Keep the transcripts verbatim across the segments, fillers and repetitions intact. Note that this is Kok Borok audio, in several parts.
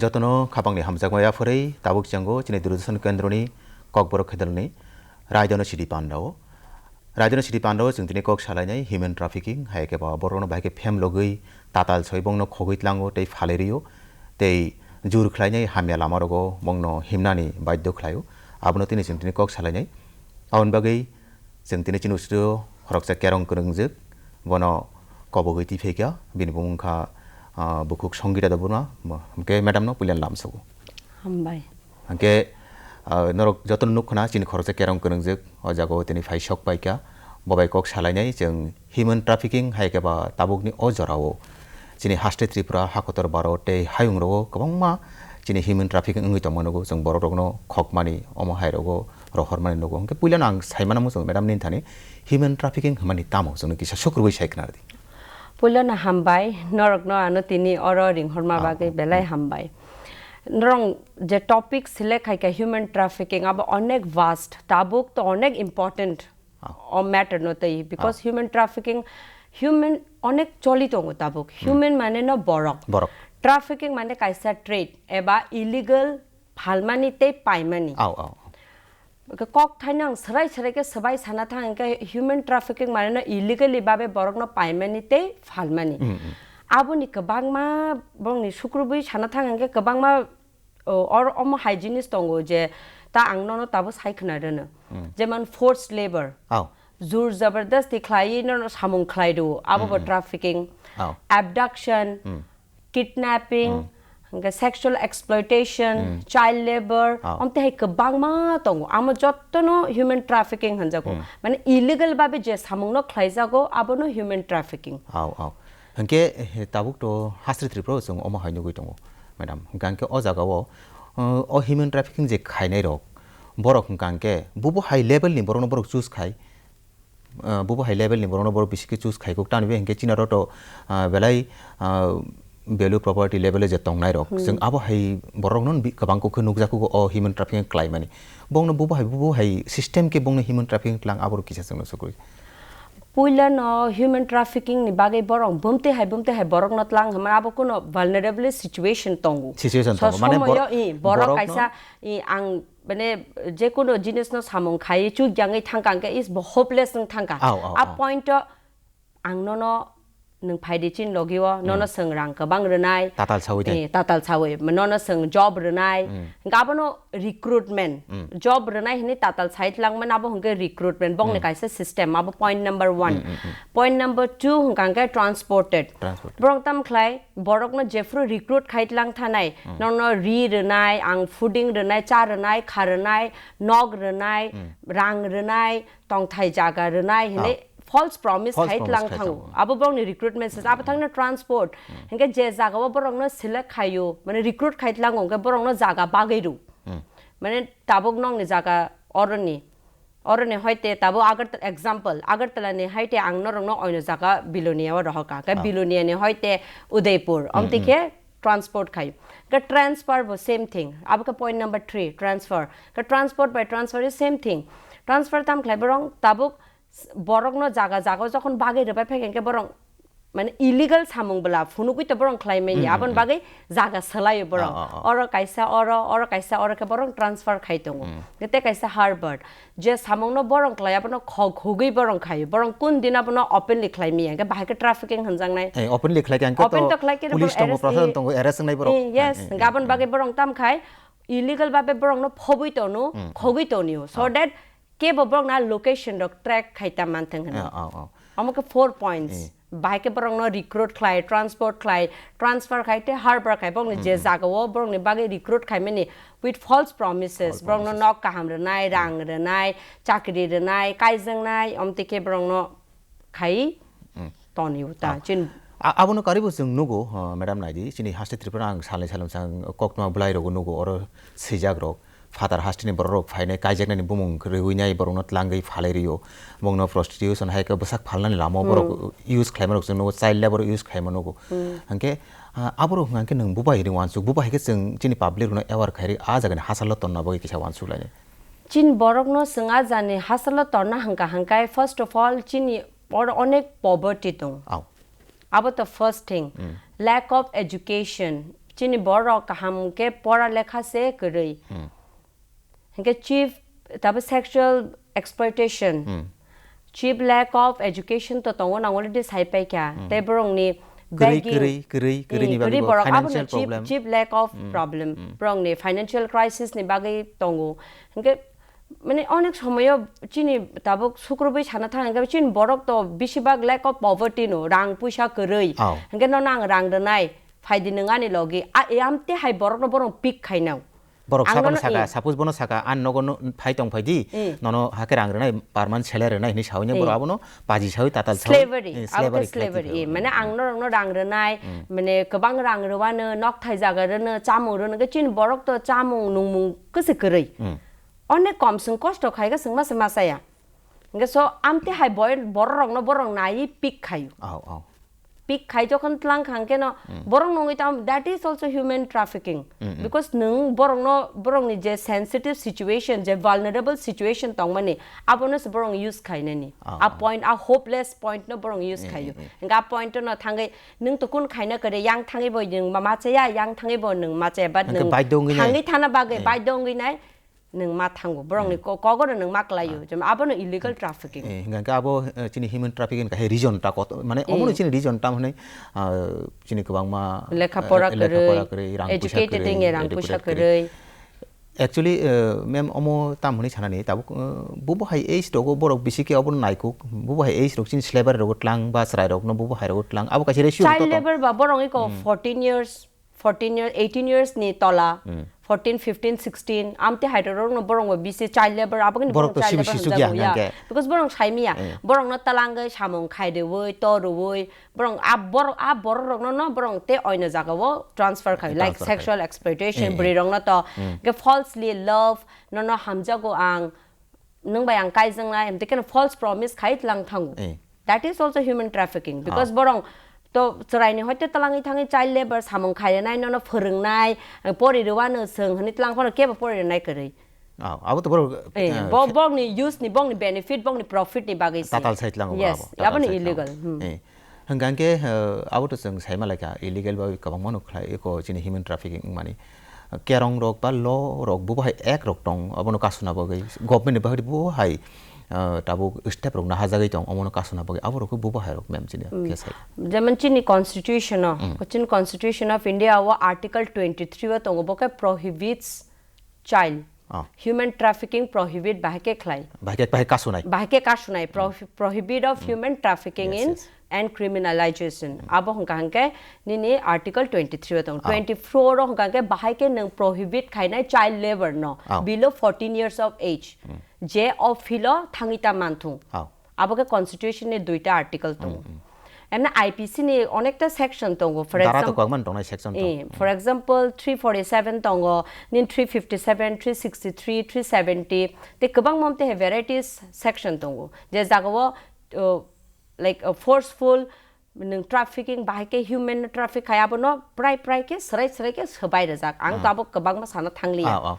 Jotono khapangni hamjakma yaphurwi tabuk chango chini Doordarshan Kendroni Kokborok Khedalni Raidano Sidi Pandao. Raidano Sidi Pandao chwng tini kok salainai human trafficking, hai khe ba borokno bahai khe phem logwi tatal soi bongno khogwi tlango tei phalai rio tei jur khlainai hamya lamarogo bongno himnani baidhyo khlaio. Abono tini chwng tini kok salainai. Aboni bagwi chwng tini chini studio khoroksa kerong kwrwngjwk, bono kobogwi twi phaikha, bini bumung wngkha, ah, bukhuk Songita Debbarma, mo-, hwnkhe madam no puila lamsogo. Hambai. Hwnkhe, ah, norok jotono nukkhana chini khoroksa kerong kwrwngjwk, o jagao tini phai sok paikha, bo bai kok salainai chwng human trafficking hai khe ba tabukni o jorao chini haste Tripura, hakotor Bharat tei hayungrogo kwbangma chini human trafficking wngwi tongma nugo, chwng borokrokno khokmani, omo hairogo rohormani nugo. Hwnkhe puilano ang saimano muchungo madam nini thani human trafficking hwnmani tamo chwngno kisa sukrubui sai khna rwdi. Puilano hambai, norokno ano tini oro ringhorma Ah, bagwi oh, belai oh. hambai. Norok je topic select khai kha human trafficking, abo onek vast, tabuk to onek important Ah. o matter no tei, because Ah. human trafficking, human onek choli tongo tabuk. Hmm. Human mane no borok. Borok. Trafficking mane kaisa trade eba illegal phalmani tei paimani. Au, au. Khe kok thaino ang swrai swrai khe swbai sana thang hwnkhe human trafficking mane no illegally babe borokno paimani tei phalmani. Mm, mm. Aboni kwbangma bongni sukrubui sana thang hwnkhe kwbangma, o, or omo hai jinis tongo je ta ang nono tabo sai khna rwno. Mm. Jemon forced labor. Au. Jur jabardasti khlaiwi nono samung khlai rwo, abo bo Mm, mm. trafficking. Au. Abduction. Mm. Kidnapping, Mm. hwnkhe sexual exploitation, Mm. child labor, Ah. omtwi hai kwbangma tongo. Amo jottono human trafficking hwnjago. Mm. Mane illegal babe je samungno khlaijago, abono human trafficking. Au, au. Hwnkhe, eh, tabuk to hastri Tripura o chwng omo hai nugwi tongo, madam. Hwnkhe o jagao, uh, o human trafficking je khainai rok, borok hwnkhe bubo hai level ni borokno borok choose khai, Ah, bubo hai level ni borokno borok bisi khe choose khai kuk, tamni bai hinkhe chini aro to, ah, belai, ah, value property level o je tongnai rok. Hmm. Chwng abo hai borok no bi-, kwbang kuk khe nukjakgo o human trafficking khlaimani. Bongno bubo hai, bubo hai system khe bongno human trafficking tlang abo rok kisa chwngno sukwi. Puila no human trafficking ni bagwi borok bumtwi hai, bumtwi hai borok no tlang hwnmani abo kuno vulnerable situation tongo. Situation So tongo. Mane bor-, somoyo, i, borok borok no kaisa, i, ang Mane, je kono jinis no samung khai chuk yangwi thangka hwnkhe is bo hopeless wng thangka. Au, au, A au. point o ang nono nwng phai di chini logi o, nono Hmm. swng rang kwbang rwnai. Tatal sawi dai. Eh, tatal sawi. Nono swng job rwnai. Hmm. Hwnkhe abono recruitment. Hmm. Job rwnai hwnwi tatal sai tlang mani abo hwnkhe recruitment. Bongni Hmm. kaisa system. Abo point number one. Hmm, hmm, hmm. Point number two hwnkha hwnkhe transported. Transported. Borok tam khlai, borokno jephru recruit khai tlang thanai, Hmm. nono ri rwnai, ang fooding rwnai, cha rwnai, kha rwnai, nok rwnai, Hmm. rang rwnai, tongthai jaga rwnai hinwi Ah. false promise False khai promise tlang khai thango. thango. Abo borokni recruitment se, abo thangno transport. Hmm. Hinkhe je jaga o borokno select khaio, mane recruit khai tlango, hinkhe borokno jaga bagwi rw. Hmm. Mane tabuk nokni jaga oroni. Oroni hoite tabo Agartala, example, Agartala ni haite ang norokno oino jaga Bilonia o rohorka. Khe Ah. Bilonia ni hoite Udaipur. Hmm, Omtwi hmm. khe transport khai. Khe transfer bo same thing. Abo khe point number three, transfer. Khe transport by transfer is same thing. Transfer tam khlai borok tabuk s-, borokno jaga jaga o jokhon bagwi rwbai phai khe borok mane illegal samung bwla phunugwi to borok khlai mani, Hmm, hmm, aboni hmm. bagwi jaga swlaio borok. Ah, ah, ah. Oro kaisa oro, oro kaisa oro khe borok transfer khai tongo. Hmm. Tei kaisa harbour, je samungno borok khlai abono khok hugwi borok khaio. Borok kun din abono openly khlai maya, hwnkhe bahai khe trafficking hwnjaknai. Eh, openly khlai khe hwnkhe Open to to khlai khe police borok tongo, arrest proshashan i-, tongo, arrest wngnai borok. i-, yes, Eh, eh, hwnkhe aboni eh, bagwi eh. borok tam khai illegal babe borokno phobwi tonu, Hmm, hmm. khogwi tonio. So Ah. that kebo borokna location rok track khai ta manthang hwnwi. Ah, ah, ah. Omo khe four points. Eh. Bahai khe borokno recruit khlai, transport khlai, transfer khai tei harbour khai borokni je Hmm, hmm. jaga o borokni bagwi recruit khai mani with false promises. False Borokno promises. nok kaham rwnai, Hmm. rang rwnai, chakri rwnai, kaijaknai, omtwi khe borokno khai Hmm. toni uta. Ah. Chin A-, abono karwi bo chwng nugo, uh, madam naidi, chini haste Tripura ang salni salom sang koktma bwlai rogo nugo, oro swijak rok. Phatar hasteni borok rok phainai, kaijaknani bumung rwinai, borokno tlangwi phalai rio. Bongno prostitution hai khe bwsak phalnani lama o borok Hmm. use khlaima rok chwng nugo, child labour use khlaima nugo. Hmm. Hwnkhe, ah, aborok hwnkha khe nwng bubai hinwi uansuk, bubai hai khe chwng chini public rokno aware khai ri, ah jagani hachalo tonna bagwi kisa uansuk lainai. Chini borokno chwng ah jani hachalo tonna hwnkha hwnkhe, first of all, chini oro onek poverty tongo. Au. Abo to first thing. Hmm. Lack of education. chini borok kaham khe pora lekha se kwrwi. Hmm. Hinkhe chief tabo sexual exploitation, Hmm. chief lack of education to tongo, nang already sai paikha. Hmm. Tei borokni Kwrwi, begging, kwrwi, kwrwi, kwrwi eh, ni bagwi kwrwi bo borok financial abono chief, problem. chief lack of Hmm. problem. Hmm. Borokni financial crisis ni bagwi tongo. Hinkhe mane onek somoyo chini tabuk sukrubwi sana thang hinkhe chini borok to bisibak lack of poverty no, rang puisa kwrwi. Oh. Hinkhe nono ang rang rwnai, phaidi nwng ani logi. A, e amte hai borokno borok pick khainao. Borok Ang sakno nono saka, i- suppose bono saka, "An nogo no phai tong phai di, Hmm. nono hake rang rwnai, per month salary rwnai," hinwi sawi Hmm. borok abono paji sawi tatal sawi, Slavery, eh, abo khe slavery khlai slavery, tongphai eh, mano. mane ang norokno rang rwnai, Hmm. mane kwbang rang rwano, nok thai jaga rwno, chamung rwno, khe chini borok to chamung nungmung kwse kwrwi. Hmm. Onek kom swng kosto khai khe swng ma se ma chaya. Hinkhe so amte hai boi-, borok rokno borok naiwi pick khaio. Oh, oh. Pick khai jokhon tlang khang keno Hmm. borok nungwi tam, that is also human trafficking. Hmm, hmm. Because nwng borokno, borokni je sensitive situation, je vulnerable situation tongmani, abono se borok use khainani. Oh, A oh. point, a hopeless point no borok use Hmm, khaio. hmm, hmm. Hinkhe a point no thangwi nwng to kun khaina kwrwi, yang thangwi bo nwng ma, ma chaya, yang thangwi bo nwng ma chaya, but Hinkhe nwng baidho wngwi nai. thangwi thana bagwi Eh. baidho wngwi nai. Nwng ma thango, borokni Hmm. ko-, kogono nwng ma klaio, Ah. jemon abono illegal trafficking. Eh, hingkha khe abo, eh, chini human trafficking kaisa reason ta kot-, mane Eh. omono chini reason tam hwnwi, ah, chini kwbangma, Lekha eh, pora lekha kwrwi, pora kwrwi, rang puisa educated kwrwi, wngya rang educated puisa kwrwi. kwrwi. Actually, eh, ma'am, omo tam hwnwi sanani, tabuk, eh, bubo hai age rogo borok bisi khe obono naikuk, bubo hai age rok chini slavery rogo tlang ba chwrai rokno bubo hai rogo tlang, abo kaisa ratio Child to tong. labour ba borok iko Hmm. fourteen years, fourteen year, eighteen years ni tola, Hmm. fourteen, fifteen, sixteen, amte hai rok no borok bo bisi child labour, abo khe Borok borok to child sibi labour sisuk ya, hwnjago ya. hwnjak khe. Because borok saimiya, Eh. borok no talangwi samung khai rwui, to rwui, borok a borok, a borok rok no, no borok te oino jaga o transfer khai, like Transfer khai. sexual exploitation, Eh, eh. bwrwi rok no to, Hmm. ke falsely love, no no hamjago ang, nwng bai ang kaijaknai, hemte khe false promise khai tlang thango. Eh. That is also human trafficking, because Ah. borok to chwraini hoite talangwi thangwi child labour samung khainai, nono phwrwngnai, pori rwano swng hwnwi tlang phano kebo pori rwnai kwrwi. Ah, abo to borok, Eh, eh, bo-, khe- bongni use ni, bongni benefit, bongni profit ni bagwi se. Tatal sai tlango Yes, abo, tatal aboni sai tlango. illegal. Hmm. Eh. Hwnkha hwnkhe, eh, abo to chwng saima laikha, illegal bai kwbangma no khlai, eko chini human trafficking wngmani. Kerong rok ba law rok bo bahai act rok tong, abono kasuna bagwi government ni bahai bo hai, ah, tabuk step rok nahajagwi tong, omono kasuna bagwi abo rok bo bahai rok mem chini Mm. khe sai. Jemon chini constitution o, Mm. chini constitution of India o article twenty-three o tongo, bo khe prohibits child. Oh. Human trafficking prohibit bahai khe khlai. Bahai khe, bahai kasunai. Bahai khe kasunai, pro-, Mm. prohibit of Mm. human trafficking Yes, in yes. and criminalization. Mm. Abo hwnkha hwnkhe nini article twenty-three o tong. Oh. Twenty-four o hwnkha hwnkhe bahai khe nwng prohibit khainai child labour no Oh. below fourteen years of age. Mm. Je o philo thangwi ta manthung. Oh. Abo khe constitution ni duita article tongo. Mm, mm. Emne I P C ni onekta section tongo. For Dara to example, kwbangma tongnai section to. Eh, Mm. for example, three forty-seven tongo, nin three fifty-seven, three sixty-three, three seventy, tei kwbangma tei varieties section tongo. Je jagao, uh, like, uh, forceful, nwng trafficking, bahai khe human traffic khai, abono prai prai khe swrai swrai khe swbai rwjak. Ang to Ah. abo kwbangma sana thangliya. Ah, ah.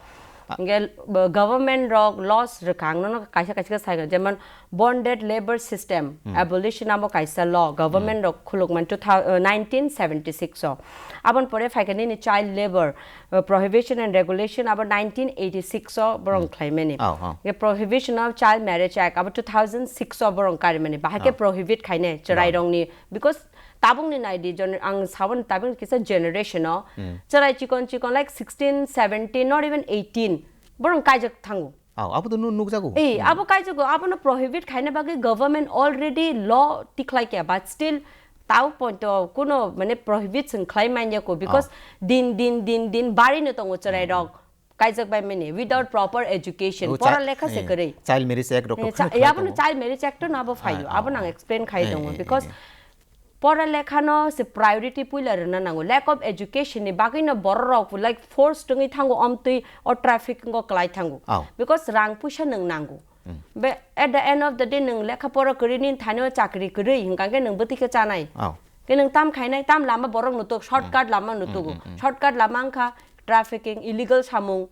Ah. Hingke, uh, government rok laws rwkha, ang nono kaisa kaisa khe sai, jemon bonded labour system, Hmm. abolition abo kaisa law, government Hmm. rok khulukman two thousand, uh, nineteen seventy-six o. Aboni pore phaikha nini child labour, uh, prohibition and regulation abo nineteen eighty-six o borok Hmm. khlaimani. Oh, oh. Hingke Prohibition of Child Marriage Act abo two thousand six o borok karimani. Bahai khe Oh. prohibit khaine chwrai No. rokni, because tabukni naidi, jon-, ang saboni tabukni kisa generation o, Hmm. chwrai chikon chikon, like, sixteen, seventeen, not even eighteen, borok kaijak thango. Aw, abo to nu-, nukjago. Eh, Hmm. abo kaijago, abono prohibit khaina bagwi government already law tikhlai kha, but still tao poito kuno, mane, prohibit chwng khlai manya ko, because Ah. din, din, din, din bari no tongo chwrai Hmm. rok kaijak bai mani without proper education. Oh, Pora cha-, lekha se eh, kwrwi. Child Marriage Act rok to Eh, cha-, kheno eh, khlai abono tongo. Child Marriage Act no abo phaio. Ah, Abono ang ah, explain khai eh, tongo, eh, because eh. pora lekha no se priority puila rwna nango. Lack of education ni bagwi no borok rok, like, force tongwi thango, omtwi o traffic go kwlai thango. Oh. Because rang puisa nwng nango. Hmm. Be, at the end of the day, nwng lekha pora kwrwi, nini thani o chakri kwrwi, hingka khe nwng bwtwi khe chanai. Oh. Khe nwng tam khainai, tam lama borok nutuk, shortcut Hmm. lama nutugo. Hmm, hmm, hmm. Shortcut lama wngkha trafficking, illegal samung.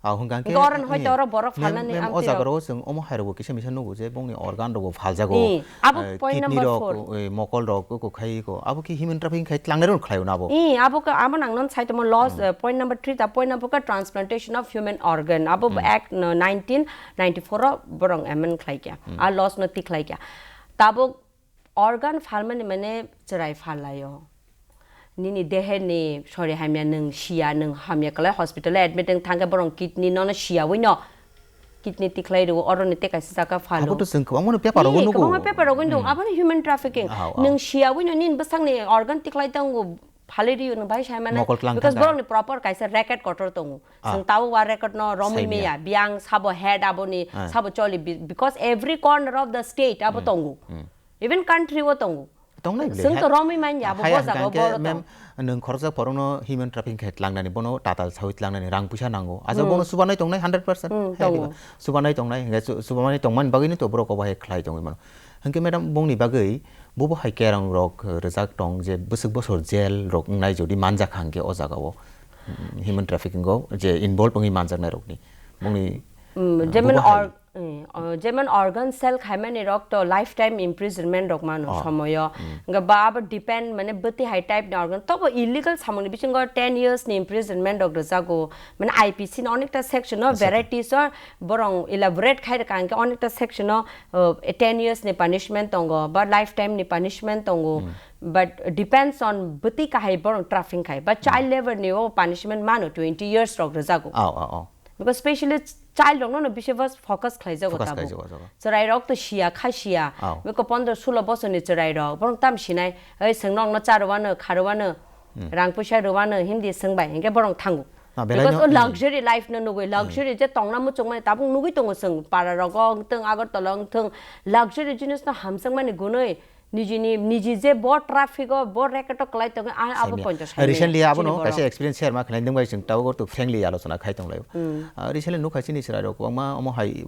Ah, hwnkha khe, Hwnkhe oro eh, hoito oro borok mem-, phalnani mem amtwi o jaga rok. Rok chwng omo hai rokbo kisa misa nugo je bongni organ rokbo phaljago. Eh, abo eh, point kidney number rok, four. Eh, mokol rok, oko khai eko. Abo khe human trafficking khai tlangnai rok khlaio na abo. Eh, abo khe, abo nang non sai tongmo laws, Hmm. eh, point number three ta point number khe transplantation of human organ. Abo Hmm. Act no nineteen ninety-four o borok amend khlai kya. Hmm. A laws no tik khlai kya. Tabuk organ phalmani mane chwrai phallaio. Nini dehe ni sori hamya, nwng siya, nwng hamya kwlai hospital o admit wng thangkhe borok kidney nono siyawi no kidney tikhlai rwo, oro ni tei kaisa jaga phalo. Abo to chwng kwbangma no paper rogo Ee, nugo. Kwbangma paper rogo nugo. Hmm. Abo no human trafficking. Ah, ah. Nwng siyawi no nini bwsakni organ tikhlai tongo, phalwi rio nwng bai sai mane. Mokol tlang Because thangkha. Borok ni proper kaisa record kotor tongo. Ah. Chwng tabuk wa record no romwi Saimya. Meya, biyang sabo head aboni, Ah. Sabo choli bi-, because every corner of the state abo Hmm. Tongo. Hmm. Even country o tongo. Tongnai bile, Chwng to hai-, romwi manya, abo hai bo jaga hwnkha khe boro mem, tong. Nwng khoroksa borokno human trafficking khe tlangnani, bono tatal sawi tlangnani rang puisa nango. Aja Hmm. Bono subanai tongnai hundred percent. Hmm, hai tongo. Diba? Subanai tongnai, hwnkhe su-, subanai tongmani bagwino to borok obo hai khlai tongwi mano. Hwnkhe madam, bongni bagwi bobo hai kerong rok, eh, rwjak tong je bwswk bosor jail rok wngnai jodi manjak hwnkhe o jaga o, mm, human trafficking o je involve wngwi manjaknai rokni. Bongni, Hmm, eh, jemon bobo hai or-, Eh, o, jemon organ sell khaimani rok to lifetime imprisonment rok mano Oh. Somoyo. Hmm. Hwnkhe ba abo depend mane bwtwi hai type ni organ. Tobo illegal samung ni bisingo ten years ni imprisonment rok rwjago. Mane I P C ni onekta section o Yes, sir. Varieties o borong elaborate khai rwkha hwnkhe onekta section o, uh, ten years ni punishment tongo, ba lifetime ni punishment tongo. Hmm. But depends on bwtwi kahai borong trafficking khai. Ba child Hmm. Labour ni o punishment mano twenty years rok rwjago. Oh, oh, oh. Because specially child rokno no bisi bas focus khlai jago Focus tabuk. Khlai jago, jago. Chwrai rok to siya, kha siya. Ao. Beko pondro sulo bosor ni chwrai rok, borok tam sinai, "Oi, chwng nokno cha rwano, kha rwano, Hmm. Rang puisa rwano," himdi swng bai, hinkhe borok thango. Ah, belai Because no, o hmm. Luxury life no nugwi, Hmm. Luxury je tongna muchung mani tabuk nugwi tongo chwng, para rogo wngthung, Agartala wngthung, luxury jinis no hamjakmani gunui, Nijini, niji je bo traffic o, bo racket o kwlai tongo, a-, abo Saimya. Poito saimya. Recently abono chini kaisa borok. Experience share ma khlai, nwng bai chwng tabuk to frankly alochona khai tong laio. Hmm. Ah, recently nukha chini chwrai rok kwbangma omo hai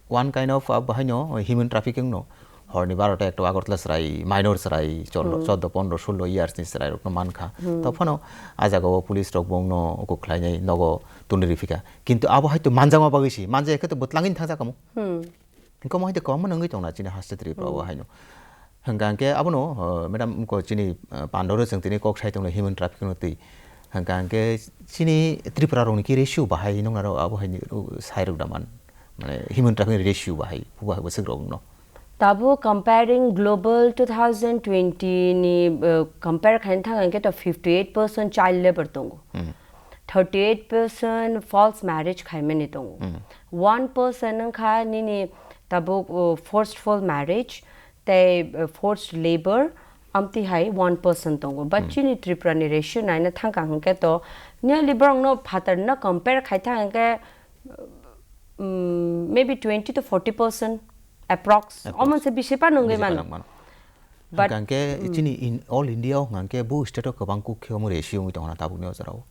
one kind of, ah, bahai no human trafficking no. Horni barota ekta Agartala chwrai, minor chwrai, chol-, Hmm. Choddo, pondro, sullo years ni chwrai rok no mankha. Hmm. To phano a jaga o police rok bong no uku khlai nai nogo tundri phika. Kintu abo hai to manjakma bagwi si, manjak khe to bwtlangwi thangjakamo. Hmm. Hwnkhe omo hai de kwbangma nungwi tongna chini haste Tripura o Hmm. haino. Hwnkha hwnkhe abono, uh, madam, ko chini, uh, pandoro chwng tini kok sai tongla human trafficking no twi. Hwnkha hwnkhe chini Tripura rokni ki ratio bahai nuknaro abo hai ni, uh, sai rwk da man. Mane human trafficking ratio bahai, bubo hai bwswk rokno. Tabuk comparing global two thousand twenty ni, uh, compare khaina thang hwnkhe to fifty eight percent child labor tongo. Hmm. Thirty eight percent false marriage khaimani tongo. Hmm. One percent wngkha nini tabuk, uh, forceful marriage tei, uh, forced labor, amtwi hai one percent tongo. But Hmm. Chini Tripura ni ratio naina thangkha hwnkhe to nearly borok no phatar no compare khai thang hwnkhe, um, maybe twenty to forty percent approx. Approx. Omo se bisi pa nungwi Bisi mano. Panang mano. But, Hwnkha hwnkhe mm. Chini in all India o hwnkha hwnkhe bo state o kwbang kuk khe omo ratio wngwi tongna tabukni o jora o.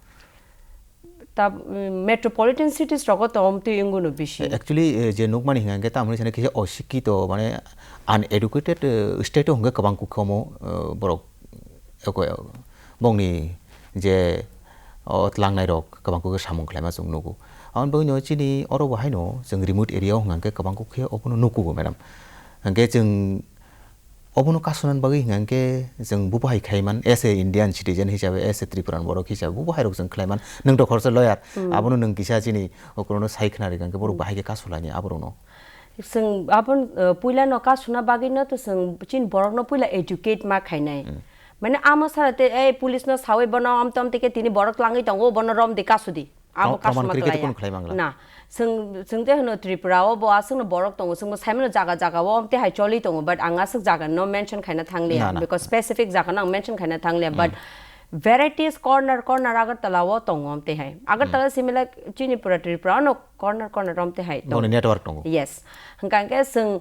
Ta, mm, metropolitan cities rogo to omtwi wngwino bisi. Actually, eh, je nukmani hwnkha hwnkhe tamoni sani kisa osikkhito, mane uneducated, eh, state o hwnkhe kwbang kuk khe omo, eh, borok, eko, bongni je, o, tlangnai rok kwbang kuk khe samung khlaima chwng nugo. Aboni bagwino chini oro bo haino chwng remote area o hwnkha hwnkhe kwbang kuk khe obono nukugo, madam. Hwnkhe chwng Obono kasunani bagwi hwnkha hwnkhe chwng bubo hai khaiman, as a Indian citizen hisabe, as a Tripuran borok hisabe, bubo hai rok chwng khlaiman. Nwng to khoroksa lawyer, Hmm. Abono nwng kisa chini okrono sai khna rikha hwnkhe borok Hmm. Bahai khe kasulaini aborokno. Chwng abon, uh, puila no kasuna bagwi no to chwng chini borok no puila educate ma khainai. Hmm. Mane amo sara te, "Ei, police no sawi bono om tom tike tini borok langwi tongo, bono rom di kasudi." Abo Pro-, proman kasuma kwrwi khe kwlaiya. Kunu khlai mangla. Na, chwng, chwng de hwno Tripura o bo aswkno borok tongo, chwngbo saimano jaga jaga o amtwi hai choli tongo, but ang aswk jaga no mention khaina thangliya, Na, na. Because specific jaga no ang mention khaina thangliya, but Mm. varieties corner corner Agartala o tongo amtwi hai. Agartala Mm. simi like chini pura Tripura no corner corner amtwi hai tongo. Boni network tongo. Yes. Hwnkha hwnkhe chwng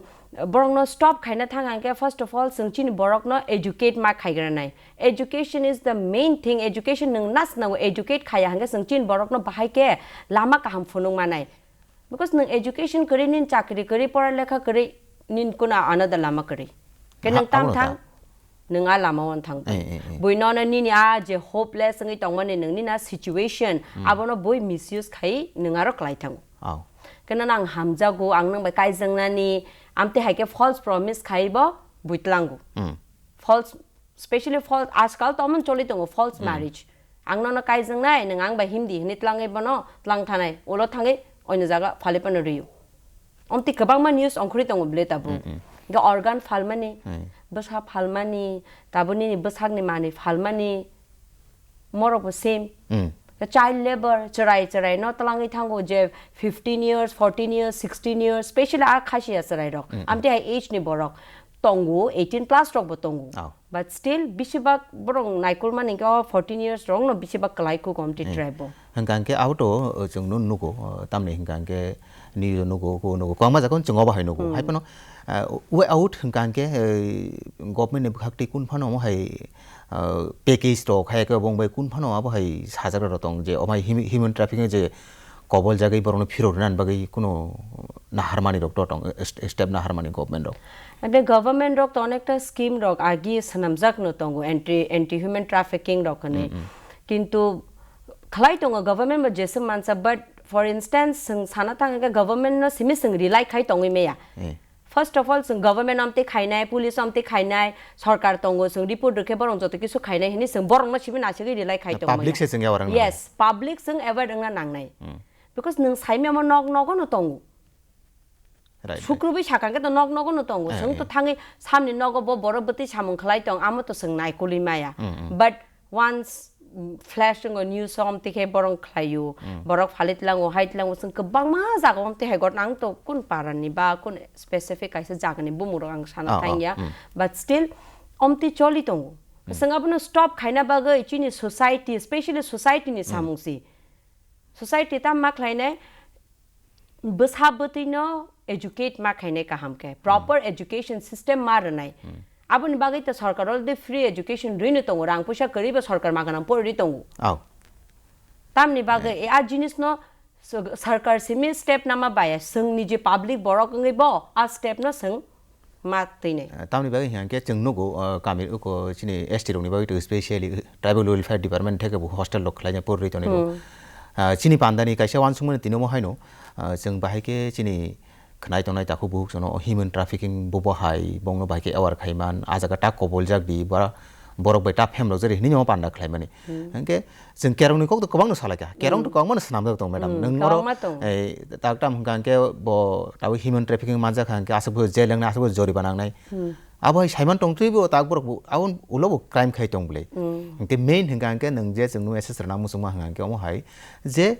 borokno stop khaina thang hwnkhe first of all chwng chini borokno educate ma khaigranai. Education is the main thing. Education nwng nas nango, educate khaya hwnkhe chwng chini borokno bahai khe lama kaham phunuk manai. Because nwng education kwrwi, nini chakri kwrwi, pora lekha kwrwi, nini kuno another lama kwrwi. Khe Ha, nwng tam abono thang, ta. nwng a lama o thang. Eh, eh, eh. Bui nono nini a je hopeless wngwi tongmani nwng nini a situation, hmm, abono bui misuse khai nwng aro klai thango. Oh. Keno nang hamjago, ang nwng bai kaijaknani, amte hai khe false promise khai bo bui tlango. Hmm. False, specially false, ajkal to amon choli tongo, false, hmm, marriage. Ang nono kaijaknai, nwng ang bai himdi hinwi tlangwi bono tlang thanai, ulo thangwi oino jaga phali phano rwio. Omtwi kwbangma news ongkhorwi tongo bwle tabuk. Mm, mm. Hwnkhe organ phalmani, hai, bwsa phalmani, tabuk nini bwsakni manwi phalmani, morokbo same. Mm. Child labor, chwrai chwrai no twlangwi thango je fifteen years, fourteen years, sixteen years, specially a khasiya chwrai rok. Mm, mm. Amtwi hai age ni borok tongo, eighteen plus rok bo tongo. Oh. But still, bisibak borok naikolmani hwnkhe o fourteen years rokno bisibak kwlai kuk omtwi, eh, tribe o. Hwnkha hwnkhe abo to, uh, chwngno nugo, uh, tamni hwnkha hwnkhe news o nugo, ko nugo, kwbangma jaga o chwng obo hai nugo. Hmm. Hai phano, uh, way out hwnkha hwnkhe, uh, government ni bwkhak twi kun phano omo hai, uh, package rok hai khe obo wng bai kun phano abo hai sajak rok tong je omo hai hum-, human trafficking je kobol jagwi borokno phirok rwna bagwi kuno naharmani rok to tong, est-, step naharmani government rok. Ade government rok to onekta scheme rok agi swnamjak no tongo anti, anti human trafficking rok hinwi. Mm, mm. Kintu khlai tongo government bo jesa mansa, but for instance, chwng sana thang khe government no simi chwng rely khai tongwi maya. Eh. First of all, chwng government amtwi khainai, police amtwi khainai, sorkar tongo, chwng report rwkhe borok joto kisu khainai hinwi chwng borokno simi naisingwi rely khai tongmaya. Public se chwng aware wngna. Yes, public chwng aware wngna nangnai. Hmm. Because nwng saimya mo nok nogo no tongo. Right, right. Sukrubwi sakha khe to nok nogo no tongo. Eh, chwng to eh. Thangwi samni nogo bo borok bwtwi samung khlai tong, amo to chwng naikolwi maya. Hmm, hmm. But once, mm, flash wngo news o, omtwi khe borok khlaio, mm, borok phali tlango, hai tlango, chwng kwbangma jaga omtwi hai ghotna ang to kun para ni ba kun specific kaisa jaga ni bumung rok ang sana, oh, oh, thangya, mm. But still, omtwi choli tongo. Mm. Chwng abono stop khaina bagwi chini society, specially society ni, mm, samung si. Society tam ma khlainai, bwsa bwtwi no educate ma khainai kaham khe, proper, hmm, education system ma rwnai. Hmm. Aboni bagwi to sorkar already free education rwino tongo, rang puisa kwrwi bo sorkar ma ganang porwi tongo. Oh. Tamni bagwi, eh, e a jinis no so-, sorkar simi step nama baya, chwng niji public borok wngwi bo a step no chwng ma twi nai. Eh, tamni bagwi hwnkha khe chwng nugo, eh, kami uko chini S T rokni bagwi to specially tribal welfare department theke bo hostel rok khlaina porwi tonwi rok. Hmm. Ah, chini pandani kaisa uansukmani tini omo haino, ah, chwng bahai khe chini khwnai tongnai takhuk bukhuk jono human trafficking bo bo hai bongno bahai khe aware khai man, ah jaga ta koboljak di, ba borok bai ta phemlok jari hinwi omo panda khlaimani. Hmm. Hwnkhe chwng kerongni kok to kwbangno salaikha. Kerong to, hmm, kwbangmano swnamjak tong, madam. Hmm, nwng oro, kwbangma tong. Eh, tak tam hwnkha hwnkhe bo tabuk human trafficking manjak kha hwnkhe aswk bo jail wngnai, aswk bo joribana wngnai. Hmm. Abo hai saiman tongtwi bo tak borok bo, abo ulo bo crime khai tong bwle. Hmm. Hwnkhe main hwnkha hwnkhe nwng je chwngno message rwna muchungma hwnkha hwnkhe omo hai je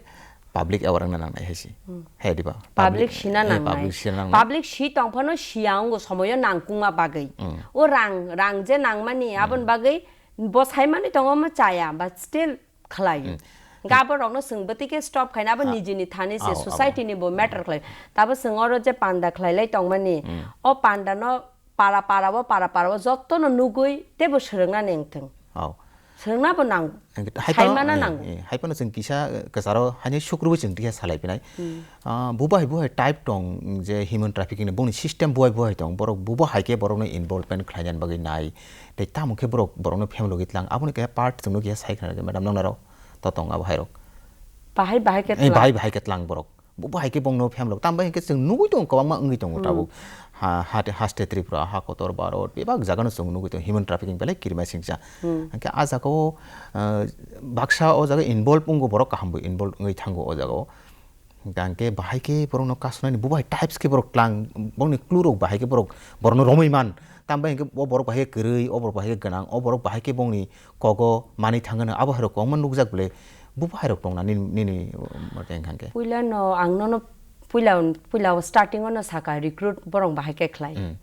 public aware wngna nangnai hai se. Hmm. Hai diba? Public, public sina, eh, nangnai. Public sina nangnai. Public si tong phano siya wngo somoyo nangkukma bagwi. Hmm. O rang, rang je nangmani, hmm, aboni bagwi bo saimani tongo omo chaya, but still khlai. Hmm. Hwnkhe aborokno chwng bwtwi khe stop khaina abo, ah, nijini thani se, ah, society ni bo matter khlai. Tabo chwng oro je panda khlailai tongmani, hmm, o panda no para para o, para para o jotono nugwi teibo swrwngna nengthwng. Oh. Swrwngna bo nango. Hwnkhe hai phano, saimana, eh, nango. Eh, hai phano chwng kisa, eh, kwcharo haino sukrubui chwng tikhe salai phinai. Hmm. Ah, bubai buhai type tong je human trafficking ni boni system bubai buhai tong, borok bubo hai khe borokno involvement khlaina bagwi nai. Tei tamo khe borok, borokno family logwi tlang. Aboni khe part chwngno khe sai khna, madam, nongnaro to tong abo hairok. Bahai bahai khe, eh, tlang. Bahai bahai khe tlang borok. Bo bahai khe bongno family log. Tamo bai khe chwng nugwi tongo, kwbangma wngwi tongo, hmm, tabuk. Ha, ha, haste Tripura, ha kotor Bharat, bebak jagano chwng nugwi tongo. Human trafficking belai kirima singcha. Hmm. Hwnkhe ah jagao, ah, baksa o jaga involve wngo borok, kaham bo involve wngwi thango o jagao. Hwnkhe bahai khe borokno kasunani, bo bahai types khe borok tlang, bongni clue rok bahai khe borok, borokno romwi man. Tambai hwnkhe o borok bahai khe kwrwi, o borok bahai khe gwnang, o borok bahai khe bongni kogo manwi thangano, abo hairok kwbangma nukjak bwle, bo hairok tongna nini, nini, uh, mate hwnkhe? Puila no ang nono puila, puila starting o no saka recruit borok bahai khe khlai. Hmm.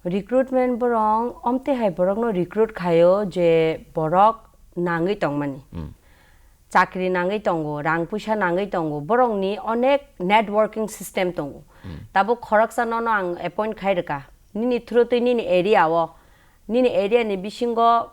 Recruitment borok omtwi hai borokno recruit khaio je borok nangwi tongmani. Hmm. Chakri nangwi tongo, rang puisa nangwi tongo, borokni onek networking system tongo. Hmm. Tabuk khoroksa nono ang appoint khai rwkha. Nini through twi nini area o, nini area ni bisingo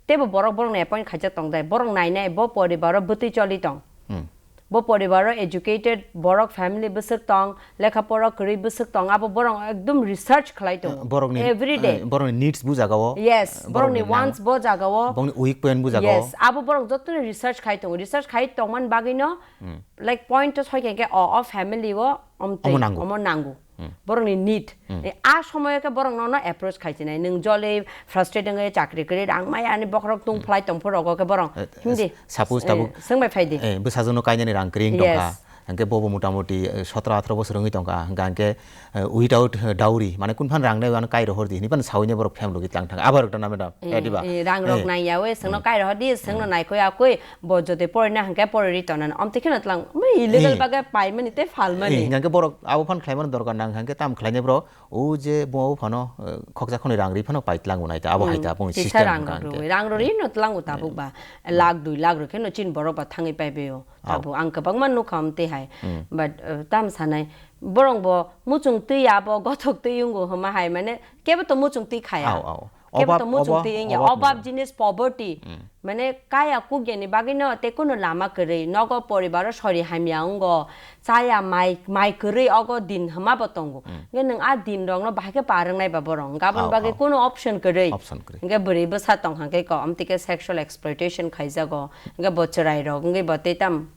teibo borok borokno appoint khaijak tong dai, borok nainai, bo poribar o bwtwi choli tong. Hmm. Bo poribaro educated borok, family bwswk tong, lekha pora kwrwi bwswk tong, abo borok ekdom research khlai tongo. Borokni, every day. Eh, borokni needs bujagao. Yes, eh, borokni borokni wants bo jagao. Borokni weak point bujagao. Yes, abo borok jotono research khai tongo. Research khai tongmani bagwino, hmm, like, point to soi khe, o, o family o omtwi, omo nango. Omo nango. Hmm. Borokni need. Hmm. Eh, a somoyo khe borok nono approach khai chinai. Nwng jole frustrated wngwi chakri kwrwi rang maya ani bokhorok tung phlai tong phuru rogo khe borok, eh, hindi, suppose eh, tabuk, swngbai phai di. Eh, bwsajwkno kainani rang kwrwi wng tongkha. Yes. Hwnkhe bobo motamoti, eh, sotro atharo bosor wngwi tongkha. Hwnkhe ang khe, eh, without, eh, dowry, mane kunphano rang nai ano kai rohor di hinwi phano sawi nai borok phem rwgwi tlang thang. Abo rok to name da, eh, diba? Eh, rang rok nang yawi, swngno kai rohor di, swngno naikoi akoi, bo jotoi porina hwnkhe poroi ri tongnani. Omtwi kheno tlang, mui illegal bagwi paimani tei phalmani. Eh, hwnkhe borok abo phano khlaimani dorkar nang hwnkhe tam khlainai bro, o je bo phano, eh, khoksa khonwi rang ri phano pai tlango nai ta, abo hai ta, boni kisa system rang hwnkha rok hwnkhe. Rwi, rang rok rino tlango tabuk ba, lakh dui lakh rok kheno chin borok ba thangwi pai baio. Abo ang kwbangma nukha omtwi hai. Hmm. But, uh, tam sanai, borok bo muchung twi abo gothok twi wngo hwma hai, mane kebo to muchung twi khaya. Au, au. Kebo to muchung twi wngya. Obab jinis, poverty. Hmm. Mane kaya kukya ni bagwi no tei kunu lama kwrwi. Nogo poribaro sori hamya wngo. Chaya mai, mai kwrwi ogo din hwma bo tongo. Hmm. Nge nwng a din rok no bahai khe par wngnai ba borok. Gabon bagwi kunu option kwrwi. Option kwrwi. Nge bwrwi bwsa tong hwnkhe ko, omtwi khe sexual exploitation khaijago. Hwnkhe bo chwrai rok wngwi bo tei tam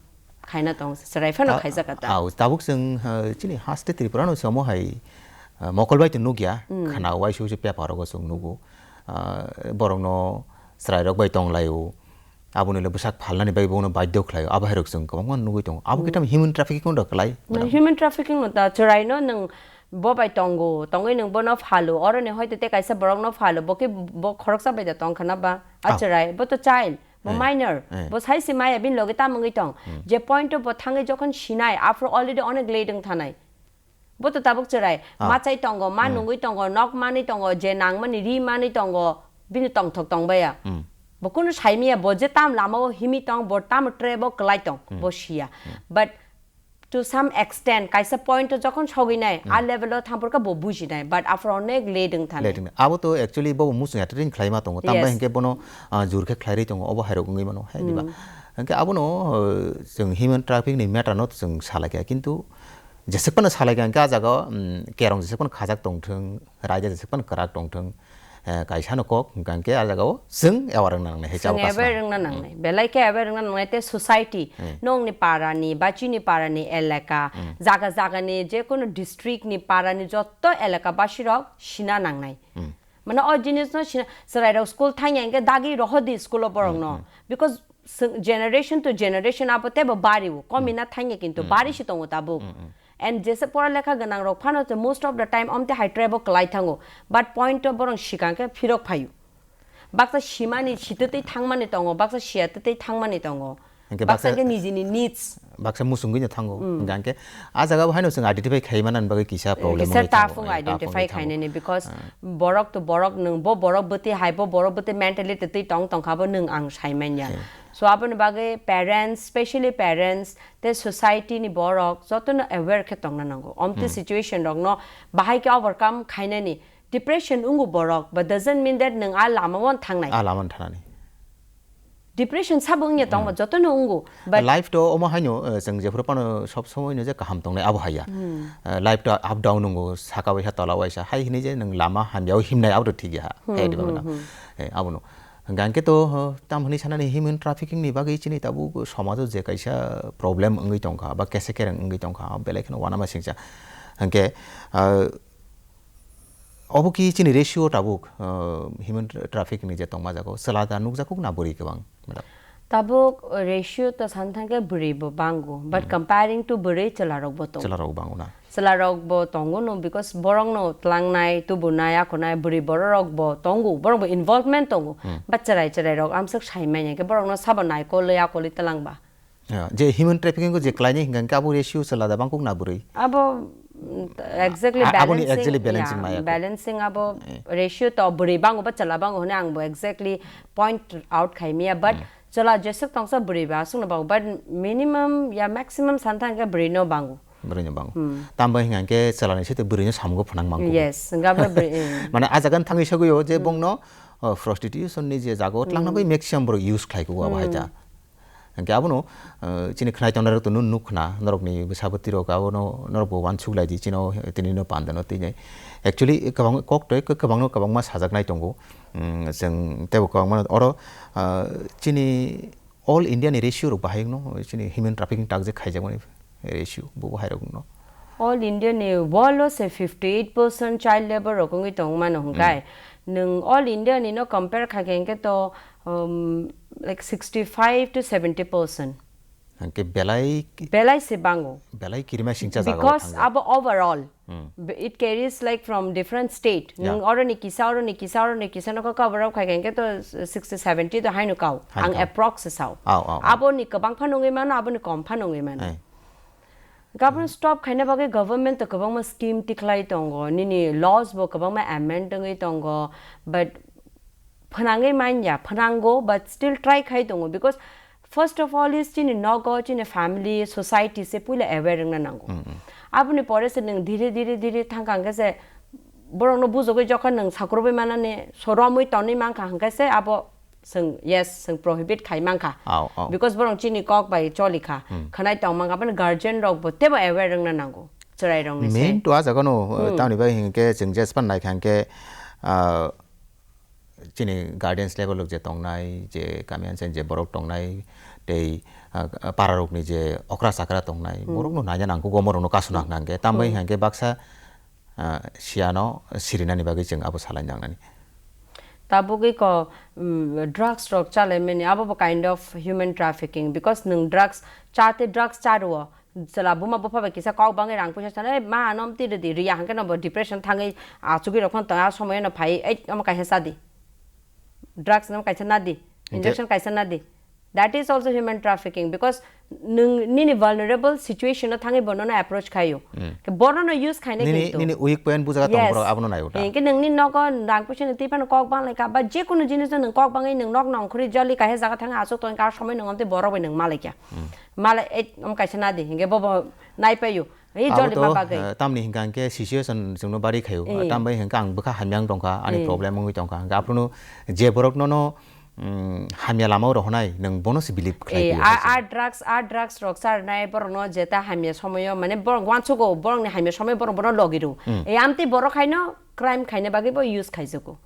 khaina tong, chwrai phano khaijak ta. Au, tabuk chwng, uh, chini haste Tripura no chwngmo hai, uh, mokol bai to nukya, khana uaisa uaisa paper rogo chwng nugo. Uh, borok no chwrai rok bai tong laio. Aboni le bwsak phalnani bai bono baidhyo khlaio. Abo hai rok chwng kwbangma nugwi tongo. Abo khe tam human trafficking no da kwlai, madam? Human trafficking no da, chwrai no nwng bo bai tongo, tongwi nwng bono phalo. Oro ni hoite te kaisa borok no phalo. Bo khe bo khoroksa bai da tong khana ba? A chwrai, bo to child. Bo minor, bo sai se maya bini loge tam wngwi tong. Je point o bo thangwi jokhon sinai, aphuru already onek late wng thanai. Bo to tabuk chwrai, machai tongo, ma nungwi tongo, nok manwi tongo, je nangmani ri manwi tongo, bini tongthok tong baiya. Bo kunu saimiya, bo je tam lama o himi tong, bo tam trap o kwlai tong, bo siya. But to some extent, kaisa point o jokhon sogwi nai, a level o thangphuru khe bo buji nai, but aphuru onek late wng thani. Late wng thani. Abo to actually bo muchung atrein khlaima tongo, tamo hinkhe bono, ah, jur khe khlairwi tongo, obo hai rok wngwi mano, hai diba? Hinkhe abono, uh, chwng human trafficking ni matter no chwng salai kha, kintu jesek phano salai kha, hinkhe ah jaga o, um, kerong jesek phano khajak tong thung, raida jesek phano kwrak tong thung, eh, kaisa no kok hwnkha hwnkhe ah jaga o chwng aware wngna nangnai hai. Chwng aware wngna nangnai. Belai khe aware wngna nangnai tei society, nongni para ni ba chini para ni elaka, jaga jaga ni je kono district ni para ni jotto elaka basi rok sina nangnai. Mane o jinis no sina, chwrai rok school thangya hwnkhe dagi rohor di school o borok no. Because generation to generation abo teibo bari o, komi na thangya kintu bari si tongo tabuk. And jesa pora lekha gwnang rok phano te most of the time omte hai trap o kwlai thango. But point o borok sikang khe phirok phaio. Baksa simani sitwtwi thangmani tongo, baksa siya twtwi thangmani tongo. Hinkhe baksa khe nijini needs. Baksa musungwi no thango. Hinkhe ah jaga bo haino chwng identify khai manani bagwi kisa problem wngwi thango. Kisa tough wng identify khainani because borok to borok nwng bo borok bwtwi hai bo borok bwtwi mentality twi tong tongkha bo nwng ang sai manya. So aboni bagwi parents, specially parents, tei society ni borok jotono aware khe tongna nango. Omtwi situation rokno bahai khe overcome khainani. Depression wngo borok, but doesn't mean that nwng a lama o thangnai. A lama o thangnani. Depression sabo wngya tongma jotono wngo, but life to omo haino, eh, chwng jephuru phano sob somoi no je kaham tongnai abo haiya. Eh, life to up down wngo, saka waisa tola waisa, hai hinwi je nwng lama hamya o himnai abo to thik ya ha. Hai diba mano. Eh, abono. Hwnkhe to, tam hwnwi sanani human trafficking ni bagwi chini tabuk somajo je kaisa problem wngwi tongkha ba kese kereng wngwi tongkha, belai kheno uanama singcha. Hwnkhe, ah, obo ki chini ratio tabuk, ah, human tra-, trafficking ni je tongma jago, chwla da nukjakuk na bwrwi kwbang, madam? Tabuk ratio to san thangkhe bwrwi bo bango, but comparing to bwrwi chwla rok bo tongo. Chwla rok bango na? Chwla rok bo tongo no, because borok no tlangnai, tubunai, akhonai, bwrwi borok rok bo tongo, borok bo involvement tongo. But chwrai chwrai rok amswk sai manya khe borok no sabo naikolwi akolwi twlang ba. Ah, je human trafficking ko je khlainai hinkha khe abo ratio chwla da bangkuk na bwrwi? Abo, mm, exactly a-, aboni balancing, actually balancing yeah, maya khe. Balancing abo ratio to bwrwi bango ba chwla bango hwnwi ang bo exactly point out khai maya, but chwla jeswk tongsa bwrwi ba aswkno bango, but minimum ya maximum san thangkhe bwrwi no bango. Bwrwi no bango. Tamo hinkha khe chwla ni site bwrwi no samungo phwnang mangkuk. Yes, hinkha bo bwrwi, mm. Mane ah jaga no thangwi sagwi o je bongno, oh, prostitution ni je jaga o tlangna bai maximum borok use khlai kugo abo hai ta. Hwnkhe abono, eh, chini khwnai tongnai rok to nuk khna, norokni bwsa bwtwi rok abono norok bo uansuk lai di chino tini no panda no tini. Actually, kwbang kok to kwbang no kwbangma sajaknai tongo. Mm, chwng tebo kwbangma oro, ah, chini all India ni ratio rok bahai no chini human trafficking tak je khaijakmani ratio bo bahai rok no. All India ni world o se fifty eight percent child labor rok wngwi tong mano hwnkhe. Nwng all India ni no compare kha khe hwnkhe to, um, like sixty five to seventy percent. Hwnkhe belai, belai se bango. Belai kirima singcha jaga o because thangja. Abo overall, hmm, b-, it carries like from different state. Yeah. Nwng oroni kisa, oroni kisa, oroni kisa no cover up khai khe to sixty seventy to haino kao. Haino ang kao. Approx sao. Ao, ao, ao. Abo ni kwbang pha nungwi mano, abo ni kom pha nungwi mano. Ai. Gabon stop khaina bagwi government to kwbangma scheme tikhlai tongo, nini laws bo kwbangma amend wngwi tongo, but phnangwi manya, phnango, but still try khai tongo, because first of all is chini nogo, chini family, society se puila aware wngna nango. Mm, mm. Aboni pore se nwng dhire, dhire, dhire thangkha hwnkhe se borokno bujogwi jokhon nwng sakrubwi manani, so romwi tonwi mankha hwnkhe se abo Chwng, yes, chwng prohibit khai mankha. Ao, ao. Because borok chini kok bai choli kha. Hmm. Khwnai tong mankha, aboni guardian rok bo tebo aware wngna nango. Chwrai rok ni se. Main to a jaga no, uh, hmm, tamni bai hinkhe chwng jespan nai kha hinkhe, uh, chini guardians level rok je tongnai, je kami ansa je borok tongnai, tei, uh, para rok ni je okra chakra tongnai, hmm, borok no naina nangkuk, omo rok no kasuna hmm, hwnkha hinkhe. Tambai hmm, hinkhe baksa ah, siyano sirinani bagwi chwng abo salai nangnani. Tabukgwi ko, mm, drugs rok chalaimani, abo bo kind of human trafficking, because nwng drugs cha tei drugs cha rwo, chwla buma bupha bai kisa kok bangwi rang puisa sana, "Ei, ma, ano amtwi rwdi," riya hwnkhe no bo depression thangwi achugwi rok phano tong, a somoyo no phai, "Ei, omo kaisa cha di, drugs no kaisa na di, injection kaisa na di." That is also human trafficking, because nwng nini vulnerable situation o thangwi bono no approach khaio. Hmm. Ke bono no use khaina nini, kintu nini weak point bujaga tong, yes, borok abono naio ta. Hinkhe nwngni nogo rang puisa ni twi phano kok bang lai ka, ba je kunu jinis no nwng kok bangwi nwng nok nong khuri joli kaisa jaga thangwi aswk tong ka, somoi nwng amtwi borok bai nwng malai kya. Hmm. Malai, ei, om kaisa na di, hinkhe bobo nai paio. Ei, abo joli to, ma bagwi. Eh, tamni hinkha hinkhe situation chwngno bari khaio. Eh. Tambai hinkhe ang bwkha hamya wng tongkha, ani eh, problem wngwi tongkha. Hinkhe aphuru je borok nono, mm, hamya lama o rohonai, nwng bono se believe khlai eh, phi a, hai se. A drugs, a drugs rok charnai borokno jeta hamya somoyo, mane borok wansugo, borokni hamya somoyo borok bono logi rw. Hmm. Eh, amtwi borok haino crime khaina bagwi bo use khaijago.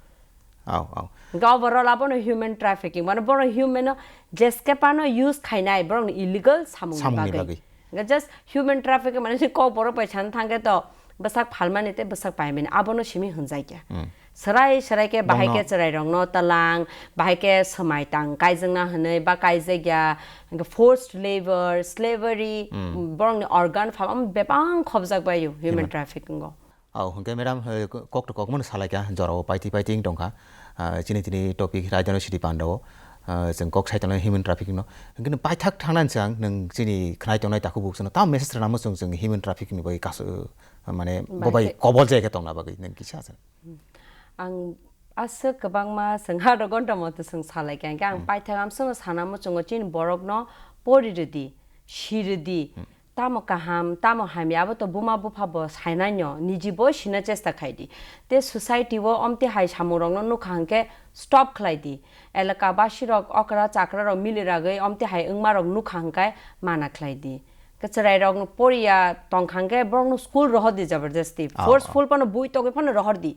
Ao, ao. Hinkhe overall abono human trafficking, mane borok human no jeske pano use khainai, borokni illegal samungni bagwi. Samungni bagwi. Hinkhe just human trafficking mane si kok borok bai sana thangkhe to bwsak phalmani tei bwsak paimani abono simi hwnjakya. Hmm. Swrai swrai khe bahai khe chwrairokno tlang, bahai khe swmai tang kaijakna hwnwi ba kaijakya, hinkhe forced labor, slavery, hmm, borokni organ phalma bebak khobjak baio human trafficking o. Ao, hwnkhe madam, eh, ko-, kok to kokmano salaikha, jorao paiti paiti wng tongkha. Ah, chini tini topic raidano sidi pandao. Ah, chwng kok sai tongnai human trafficking no. Hwnkhe nwng paithak thangnani chwng nwng chini khwnai tongnai takhuk buksano tam message rwnamo chwng, chwng human trafficking ni bagwi kasu, mane bo bai kobol jai khe tongna bagwi nwng kisa sa. Ang aswk kwbangma chwng haro gonta moto chwng salaikha, hwnkhe ang paithak amswkno sana muchungo chini borokno pori rwdi, si rwdi. Tamo kaham, tamo hamya, abo to buma bupha bo sainai no, niji bo sina chesta khai di. Te society o omti hai samung rok no nukha hwnkhe stop khlai di. Elaka basi rok okra chakra rok mili ragwi omti hai wngma rok nukha hwnkhe mana khlai di. Ke chwrai rok no poriya tongkha hwnkhe borok no school rohor di jabardasti. Ah, forceful ah, phano bui togwi phano rohor di.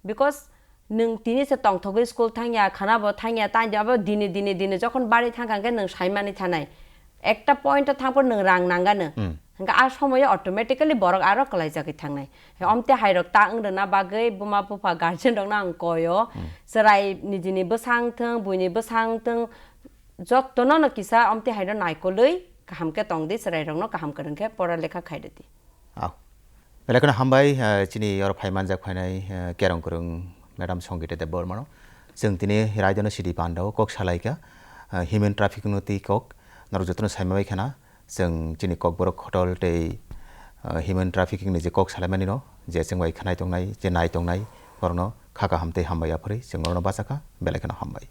Because Nwng tini se tongthogwi school thangya, khana bo thangya, tei abo dini, dini, dini jokhon bari thangkha hwnkhe nwng saimani thanai. Ekta point o thangphuru nwng rang nangano. Hmm. Hwnkhe a somoyo automatically borok aro kwlaijagwi thangnai. Omte hairok ta wng rwna bagwi buma bupha guardian rokno ang koyo. Hmm. Chwrai nijini bwsang thwng, buini bwsang thwng, jotono no kisa omte haino naikolwi kaham khe tongdi, chwrai rokno kaham kwrwng khe pora lekha khairwdi. Au. Belai kheno hambai, eh, chini oro phai manjak phainai, eh, kerong kwrwng Madam Songita Debbarmano. Chwng tini raidano sidi pandao kok salaikha, eh, human trafficking no twi kok. Norok jotono saima bai khana, chwng chini kokborok khotol tei, eh, human trafficking ni je kok salaimani no, je chwng bai khwnai tongnai, je nai tongnai, borokno kha kaham tei hambai yaphari chwng orono bachakha, belai kheno hambai.